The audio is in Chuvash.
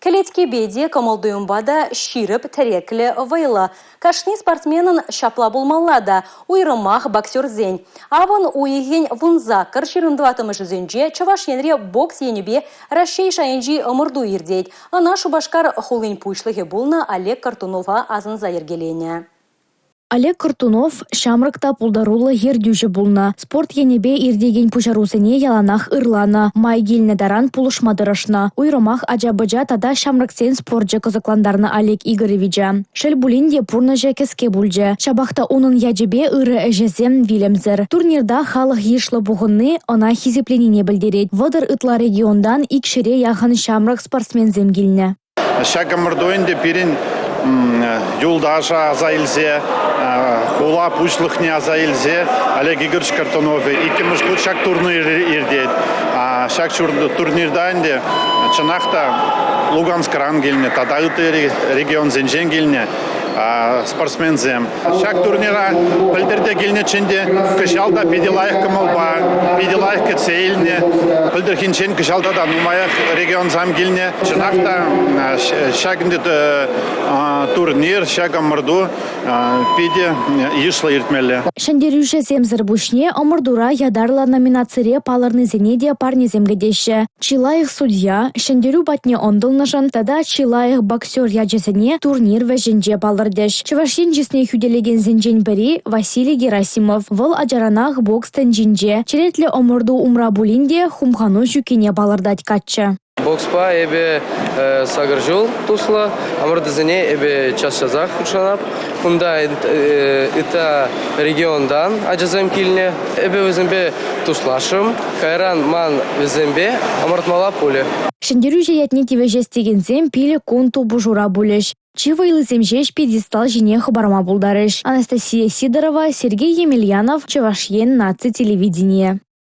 Кӗлеткепе те, кӑмӑл-туйӑмпа та ҫирӗп, тӗреклӗ, вӑйлӑ. Кашни спортсменӑн ҫапла пулмалла та, уйрӑмах боксерсен. Авӑн уйӑхӗн 18 24-мӗшӗсенче Чӑваш Енре бокс енӗпе Раҫҫей шайӗнчи ӑмӑрту иртет. Ӑна Шупашкар хулин пуҫлӑхӗ пулнӑ Олег Кортунова асӑнса йӗркеленӗ. Олег Кортунов ҫамрӑк та пултаруллӑ ертӳҫӗ пулнӑ. Спорт енӗпе иртекен пуҫарусене яланах ырланӑ, май килнӗ таран пулӑшма тӑрӑшнӑ. Уйрӑмах ача-пӑча тата ҫамрӑксен спорчӗ кӑсӑклантарнӑ Олег Игоревича. Шел пулин те пурнӑҫӗ кӗске пулчӗ. Ҫапах та унӑн ячӗпе ырӑ ӗҫӗсем вилӗмсӗр. Турнирта халӑх йышлӑ пухӑнни ӑна хисепленине пӗлтерет. 30 ытла регионтан икҫӗре яхӑн ҫамрӑк спортсменсем килнӗ. Ҫак ӑмӑрту ӗнтӗ пирӗн юлташа аса илсе, хула пуҫлӑхне аса илсе Олег Игоревич Картунов иккӗмӗш хут ҫак турнир иртет. Ҫак турнирта ӗнтӗ чӑнах та Луганскран килнӗ тата ытти регионсенчен килнӗ спортсменсем. Ҫак турнира пӗлтӗр те килнӗччӗ ӗнтӗ, кӑҫал та питӗ лайӑх кӑмӑлпа, питӗ лайӑх кӗтсе илнӗ. Пӗлтӗрхинчен кӑҫал та нумаях регионсем килнӗ. Чӑнах та ҫак ӗнтӗ турнир, ҫак ӑмӑрту питӗ йышлӑ иртмелле. Ҫӗнтерӳҫӗсемсӗр пуҫне ӑмӑртура ятарлӑ номинацире палӑрнисене те парнесем кӗтеҫҫӗ. Чи лайӑх судья, ҫӗнтерӳ патне ӑнтӑлнӑшӑн тата чи лайӑх боксер ячӗсене турнир вӗҫӗнче палӑртӗҫ. Чӑваш Ен чысне хӳтӗлекенсенчен пӗри Василий Герасимов. Вӑл ачаранах бокс тӗнчинче. Черетлӗ ӑмӑрту умра пулин те хумхану ҫуккине палӑртать каччӑ. Бокспа эпӗ сакӑр ҫул туслӑ. Ӑмӑртусене эпӗ час-часах хутшӑнап. Кунта ытта регионтан ачасем килнӗ. Эпӗ вӗсемпе туслашрӑм. Кайран ман вӗсемпе ӑмӑртмалла пулӗ. Ҫӗнтерӳҫӗ ятне тивӗҫес текенсем 5 кун тупӑшура пулӗҫ. Чи вӑйлисем ҫеҫ пьедестал ҫине хӑпарма пултарӗҫ. Анастасия Сидорова, Сергей Емельянов, Чӑваш Ен наци телевиденийӗ.